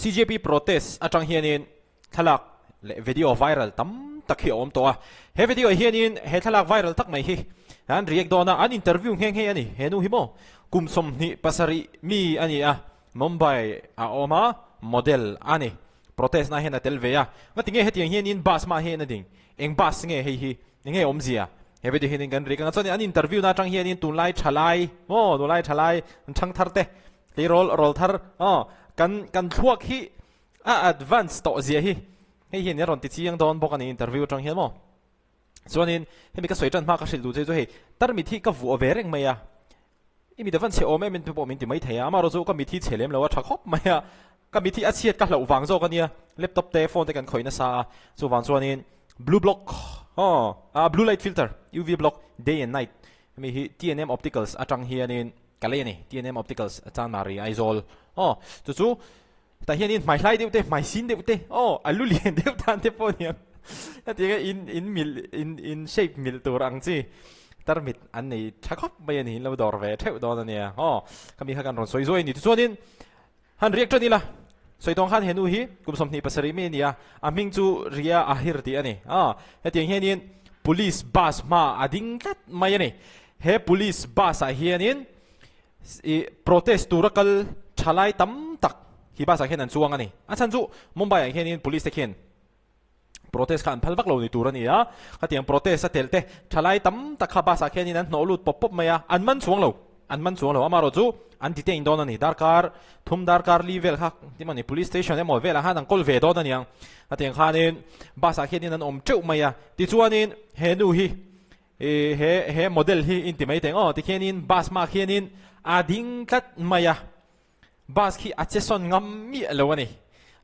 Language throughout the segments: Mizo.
CJP protest atang hianin thlalak leh video viral tam tak hi a awm tawh a. He video ah hianin he thlalak viral tak mai hi an react dawn a, an interview nghe nghe a ni. He nu hi maw kum 27 mi a ni a, Mumbai a awm a, model a ni. Protest na hian a tel ve a. Ngatinge hetiang hianin bus mah hian a ding? Eng bus nge hei hi? Enge awmzia? He video hianin kan react ang a. Chuanin an interview na atang hianin tunlai thalai maw tunlai thalai an chhang thar te tleirawl rawl thar aw kan kan thluak hi a advance tawh zia hi hei hian a rawn ti chiang dawn bawk a ni interview atang hian maw. Chuanin hemi ka sawi tan hma ka hrilh duh che chu hei tarmit hi ka vuah ve reng mai a, i mit a van chhe awm em em pawh min ti mai thei a, amaherawhchu chu ka mit hi chhe lem lo a tha khawp mai a, ka mit hi a chhiat ka hlauh vang zawk a nia, laptop te phone te kan khawih nasa a, chuvang chuanin blue block aw ah blue light filter UV block day and night hemi hi TNM opticals atang hianin ka lei a ni, TNM opticals Chanmari Aizawl aw chu chu Tah hianin hmai hlai deuh te, hmai sin deuh te, aw a lu lian deuh tan te pawh aniang. Hetianga in in mil in in shape mil tur ang chi tarmit an nei tha khawp mai a ni, in lo dawr ve theuh dawn a nia. Aw khami kha kan rawn sawi zuai a ni. Tichuanin han riak tan ila, sawi tawng khan he nu hi kum 27 mi a ni a, a hming chu Ria Ahir tih a ni. Aw hetiang hianin police bus hma a ding tlat mai a ni. He police bus ah hianin I protest tura kal thalai tam tak hi bus ah khian an chuang a ni. A chhan chu Mumbai ah khianin police te khian protest kha an phal vak lo ni tur a ni a. Khatiang protest a telh te thalai tam tak kha bus ah khianin an hnawh lut pawp pawp mai a, an man chuang lo, an man chuang lo. Amaherawh chu an detain dawn a ni. Darkar thum darkar li vel kha ti maw ni police station emaw velah khan an kawl ve dawn a niang. Khatiang khanin bus ah khianin an awm teuh mai a. Tichuanin he nu hi I he he model hi in ti mai teng aw tikhianin bus hma khianin a ding tlat mai a, bus khi a che sawn ngam miah lo a ni.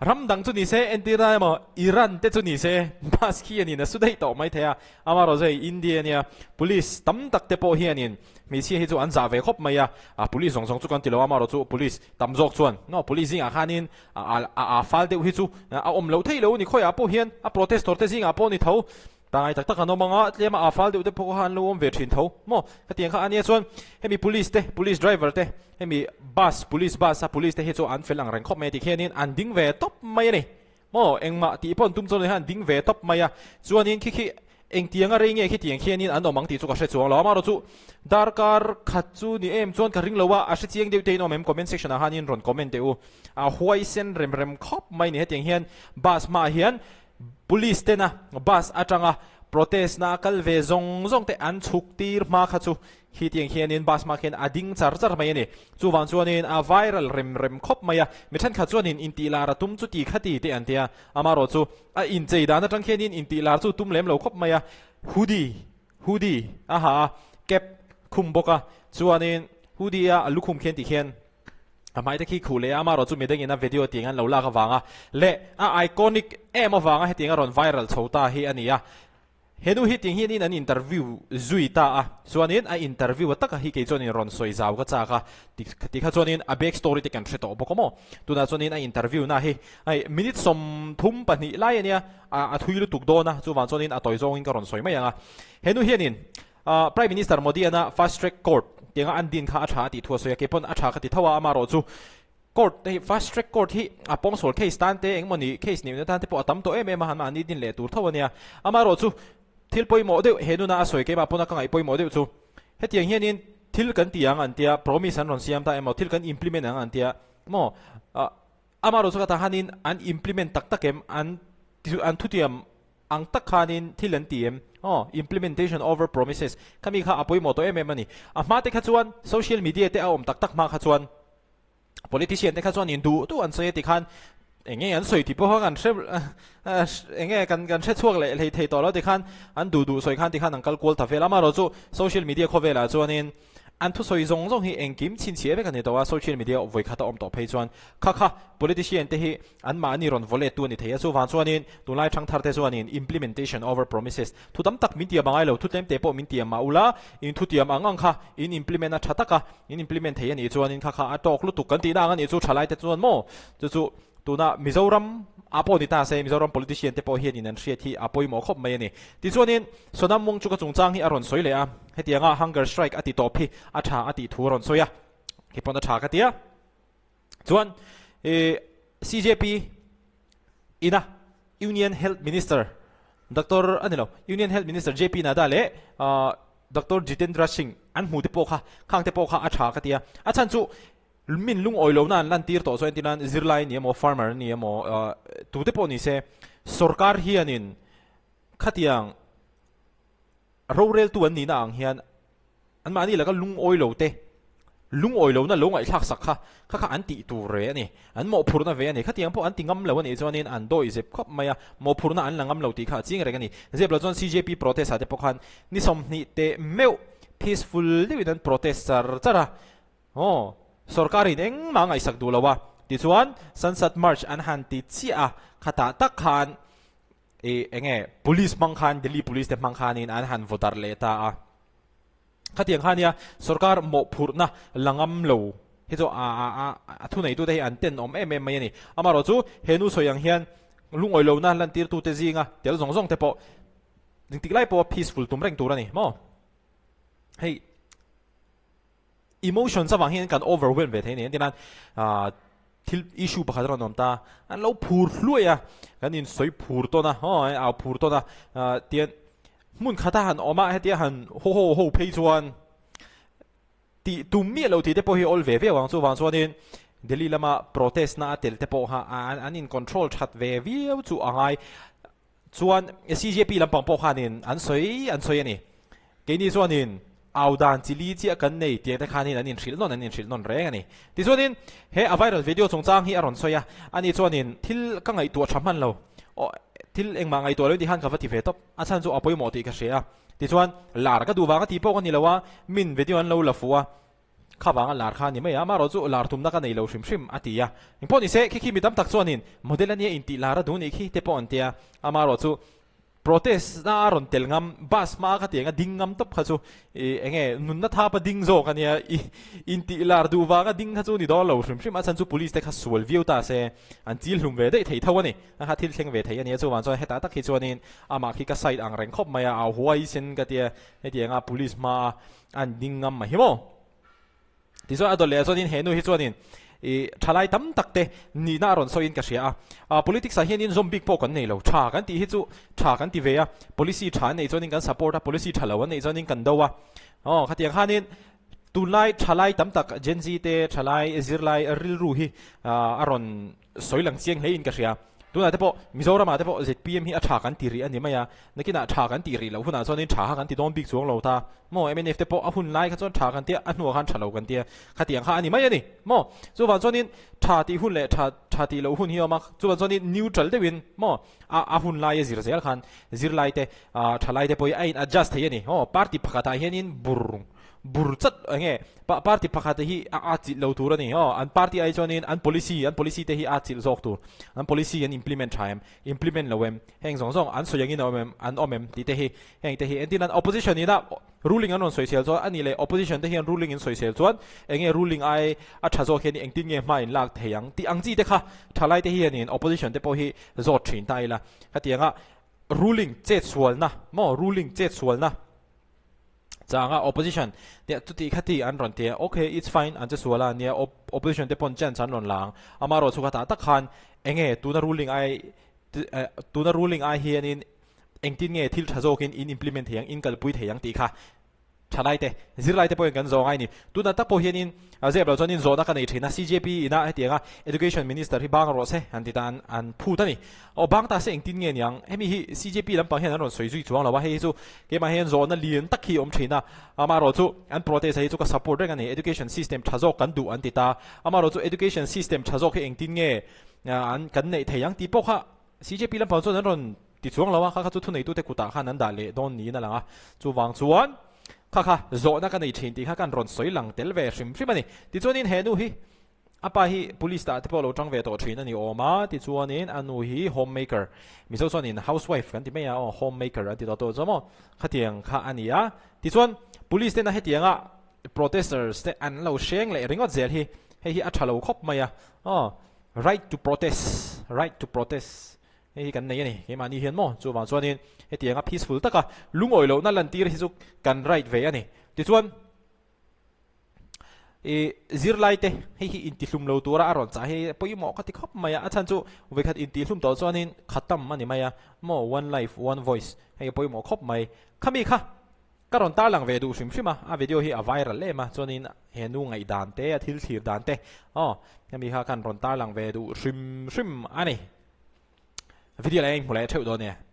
Ram dang chu ni se entir na emaw Iran te chu ni se bus khi anin a su daih tawh mai thei a, amaherawhchu hei India ania police tam tak te pawh hianin hmeichhia hi chu an zah ve khawp mai a, a police zawng zawng chu kan ti lo a amaherawhchu police tam zawk chuan no police zingah khanin a a a fal deuh hi chu a awm loh theih lo a ni khawiah pawh hian a protestor te zingah pawh a ni tho. Tangai tak tak an awm ang a, tlema aa fal deuh te pawh kha an lo awm ve thin tho maw? Hetiang kha a nia chuan hemi police te, police driver te, hemi bus, police bus a police te hi chu an fel ang reng khawp mai a tikhianin an ding ve tawp mai a ni maw? Engmah tih pawh an tum chuan hian an ding ve tawp mai a, chuanin khi khi engtianga rei nge khitiang khianin an awm ang tih chu ka hre chuang lo, amaherawh chu darkar khat chu ni em chuan ka ring lo a, a hre chiang deuh te in awm em comment section ah khanin rawn comment teh u, a huaisen rem rem khawp mai ni hetiang hian bus hmaah hian Police tena bus atanga protest na kal ve zawng zawng te an chhuk tir hma kha chu khitiang hianin bus hma khian a ding char char mai a ni. Chuvang chuanin a viral rem rem khawp mai a, mi thenkhat chuanin intih lar a tum chu ti kha ti te an tia, amaherawh chu a inchei dan atang khianin intih lar chu tum lem lo khawp mai a, hoodie hoodie a ha a, cap khum bawk a, chuanin hoodie a lukhum khian ti khian A hmai te khi khuh leh a, amaherawh chu midangin a video tiang an lo lak avanga leh a iconic em avanga hetiang a rawn viral chho ta hi a ni a. He nu hi tiang hianin an interview zui ta a, chuanin a interview a taka hi kei chuanin rawn sawi zau ka chak a, ti kha chuanin a back story te kan hre tawh bawk a maw. Tunah chuanin a interview na hi hei minute 32 lai a nia, a thui lutuk dawn a, chuvang chuanin a tawi zawngin ka rawn sawi mai ang a. He nu hianin Prime Minister Modi-ana Fast Track Court tianga an din kha a tha a tih thu a sawi a, kei pawn a tha ka ti tho a, amaherawh chu court te hi Fast Track Court hi a pawngsual case tan te engemaw ni case neihna tan te pawh a tam tawh em em a, anmahni din leh tur tho a nia. Amaherawh chu thil pawimawh deuh he nuna a sawi keimah pawna ka ngaih pawimawh deuh chu hetiang hianin thil kan ti ang an tia, promise an rawn siam ta emaw thil kan implement ang an tia maw amaherawh chu ka ta hanin an implement tak tak em an an thutiam Ang tak khanin thil an ti em? Aw, implementation over promises. Khami kha a pawimawh tawh em em a ni. A hma te kha chuan social media te a awm tak tak hma kha chuan politician te kha chuan in duh duh an sawi a ti khan eng nge an sawi tih pawh kha kan hre eng nge kan kan hre chhuak leh hlei thei tawh lo ti khan an duh duh sawi khan ti khan an kal kual ta vel a. Amaherawh chu social media khawvelah chuanin An thusawi zawng zawng hi engkim chhinchhiah vek a ni tawh a, social media vawi khat a awm tawh phei chuan kha kha politician te hi an mahni rawn vaw let tu a ni thei a, chuvang chuanin tunlai thangthar te chuanin implementation over promises thu tam tak min tiam a ngai lo, thu tlem te pawh min tiam mah ula, in thu tiam ang ang kha in implement a tha tak a, in implement thei a nih chuanin kha kha a tawk lutuk kan tihna ang a nih chu thalai te chuan maw chu chu Tuna Mizoram ah pawh ni ta se, Mizoram politician te pawh hianin an hriat hi a pawimawh khawp mai a ni. Tichuanin Sonam Wangchuk-a chungchang hi a rawn sawi leh a, hetianga hunger strike a ti tawp hi a tha a tih thu a rawn sawi a, khi pawn a tha ka ti a. Chuan i CJP ina Union Health Minister Doctor a ni lo, Union Health Minister JP Nadda leh Doctor Jitendra Singh an hmu te pawh kha khang te pawh kha a tha ka ti a. A chhan chu min lungawi lohna an lantir tawh chuan entirnan zirlai a ni emaw farmer a ni emaw tute pawh ni se sorkar hianin khatiang Roreltu an nihna ang hian anmahni laka lungawi lo te, lungawi lohna lo ngaihthlak sak kha kha kha an tih tur ve a ni. An mawhphurhna ve a ni. Khatiang pawh an ti ngam lo a nih chuanin an dawi zep khawp mai a, mawhphurhna an la ngam lo tih kha a ching reng a ni. Zep lo chuan CJP protest ah te pawh khan ni 20 teh meuh peaceful deuhin an protest char char a. Aw, sorkarin engmah a ngaihsak duh lo a, tichuan Sansad March an han ti chiah a, khatah tak khan I enge police hmang khan Delhi police te hmang khanin an han vaw darh leh ta a. Khatiang kha nia sorkar mawhphurhna la ngam lo hi chu a a a a thuneitute hi an tenawm em em mai a ni. Amaherawh chu he nu sawi ang hian lungawi lohna lantirtute zinga tel zawng zawng te pawh engtik lai pawha peaceful tum reng tur a ni maw? Hei. Emotions avang hian kan overwhelm ve thei a ni. Engtin nan ah thil issue pakhat a rawn awm ta, an lo phur hluai a, kan insawi phur tawn a, aw au phur tawn a, ah tian hmun khata han awm a hetia han haw haw haw phei chuan tih tum miah lo tih te pawh hi awl ve viau ang. Chuvang chuanin Delhi lama protest na a tel te pawh kha an in control that ve viau chu a ngai. Chuan CJP lampang pawh khanin an sawi an sawi a ni. Keini chuanin au dan chi li chiah kan nei tiang te khanin an inhrilh nawn an inhrilh nawn reng a ni. Tichuanin he a viral video chungchang hi a rawn sawi a, ani chuanin thil ka ngaihtuah tha hman lo, aw thil engmah ngaihtuah lo tih khan ka va ti ve tawp, a chhan chu a pawimawh tih ka hria a. Tichuan lar ka duh vang a tih pawh ka ni lo a, min video an lo la fuh a, Kha vanga lar kha a ni mai a, amaherawh chu lar tumna ka nei lo hrim hrim a ti a. Engpawh ni se, khi khi mi tam tak chuanin model a nia intih lar a duh nih khi te pawh an ti a. Amaherawh chu protest na a rawn tel ngam, bus hma kha tiang a ding ngam tawp kha chu ih eng nge nunna thap a ding zawk a nia, ih intih lar duh vanga ding kha chu ni dawn lo hrim hrim a, chhan chu police te kha sual viau ta se an chil hlum ve daih thei tho a ni. A kha thil thleng ve thei a nia, chuvang chuan hetah tak hi chuanin amah khi ka side ang reng khawp mai a, au huaisen ka tia hetianga police hmaa An ding ngam mai hi maw? Tichuan a dawt leh ah chuanin he nu hi chuanin i thalai tam tak te nihna a rawn sawiin ka hria a. Politics ah hianin zawm bik pawh kan nei lo. Tha kan tih hi chu tha kan ti ve a, policy tha an neih chuanin kan support a, policy tha lo an neih chuanin kan do a. Aw khatiang khanin tunlai thalai tam tak Gen Z te thalai zirlai rilru hi a rawn Sawi lang chiang hlein ka hria. Tunah te pawh Mizoramah te pawh zpm hi a tha kan ti rih a ni mai a, nakinah tha kan tih rih loh hunah chuanin tha kha kan ti dawn bik chuang lo ta maw? Mnf te pawh a hun lai kha chuan tha kan tia, a hnuah khan tha lo kan tia, khatiang kha a ni mai a ni maw? Chuvang chuanin tha tih hun leh tha tha tih loh hun hi a awm a, chuvang chuanin neutral deuhin maw a a hun laia zir zel khan zirlai te thalai te pawh hi a in adjust thei a ni maw? Party pakhatah hianin bur Bur chat eng nge pa party pakhat te hi a atchilh lo tur a ni aw an party ai chuanin an policy an policy te hi a atchilh zawk tur an policy an implement tha em implement lo em heng zawng zawng an sawi angin a awm em an awm em tih te hi heng te hi entir nan opposition ina ruling an rawn sawisel chuan a nih leh opposition te hian ruling in sawisel chuan eng nge ruling ai a tha zawk hian engtin nge hma in lak thei ang tih ang chi te kha thalai te hianin opposition te pawh hi zawt thin ta ila hetianga ruling chetsualna maw ruling chetsualna Changa opposition te chuti khati an rawn ti a, ok it's fine an che sual a nia opposition te pawn chance an rawn la ang, amaherawh chu khatah tak khan enge tuna ruling ai tuna ruling ai hianin engtin nge thil tha zawkin in implement thei ang in kalpui thei ang tih kha thalai te zirlai te pawhin kan zawh ngai a ni. Tuna tak pawh hianin zep lo chuanin zawhna ka nei thin a, CJP ina hetianga education minister hi bang rawh se an ti ta an phut a ni. Aw bang ta se engtin nge niang? Hemi hi CJP lampang hian an rawn sawi zui chuang lo a, hei hi chu keimah hian zawhna lian tak hi a awm thin a, amaherawh chu an protest hi chu ka support reng a ni, education system tha zawk kan duh an ti ta, amaherawh chu education system tha zawk hi engtin nge an kan neih thei ang tih pawh kha CJP lampang chuan an rawn ti chuang lo a, kha kha chu thuneitute kutah khan an dah leh dawn niin a lang a, chuvang chuan kha kha zawhna ka nei thin tih kha kan rawn sawi lang tel ve hrim hrim a ni. Tichuanin he nu hi A pa hi police tah te pawh lo tang ve tawh thin a ni awm a, tichuanin a nu hi home maker, Mizo chuanin housewife kan ti mai a, aw home maker an ti tawh tawh chu maw, khatiang kha a ni a. Tichuan police tena hetianga protesters te an lo hreng leh ringawt zel hi, hei hi a tha lo khawp mai a, aw right to protest, right to protest hei hi kan nei a ni keimahni hian maw, chuvang chuanin hetianga peaceful taka lungawi lohna lantir hi chu kan right ve a ni. Tichuan. I zirlai te hei hi intihlum lo tura a rawn chah hi pawimawh ka ti khawp mai a, a chhan chu vawikhat intihlum tawh chuanin khatam a ni mai a, maw one life one voice hei a pawimawh khawp mai. Khami kha ka rawn tarlang ve duh hrim hrim a, a video hi a viral em a, chuanin he nu ngaihdan te a thil thlir dan te aw hemi kha kan rawn tarlang ve duh hrim hrim a ni. Video leh a inhmu leh theuh dawn e.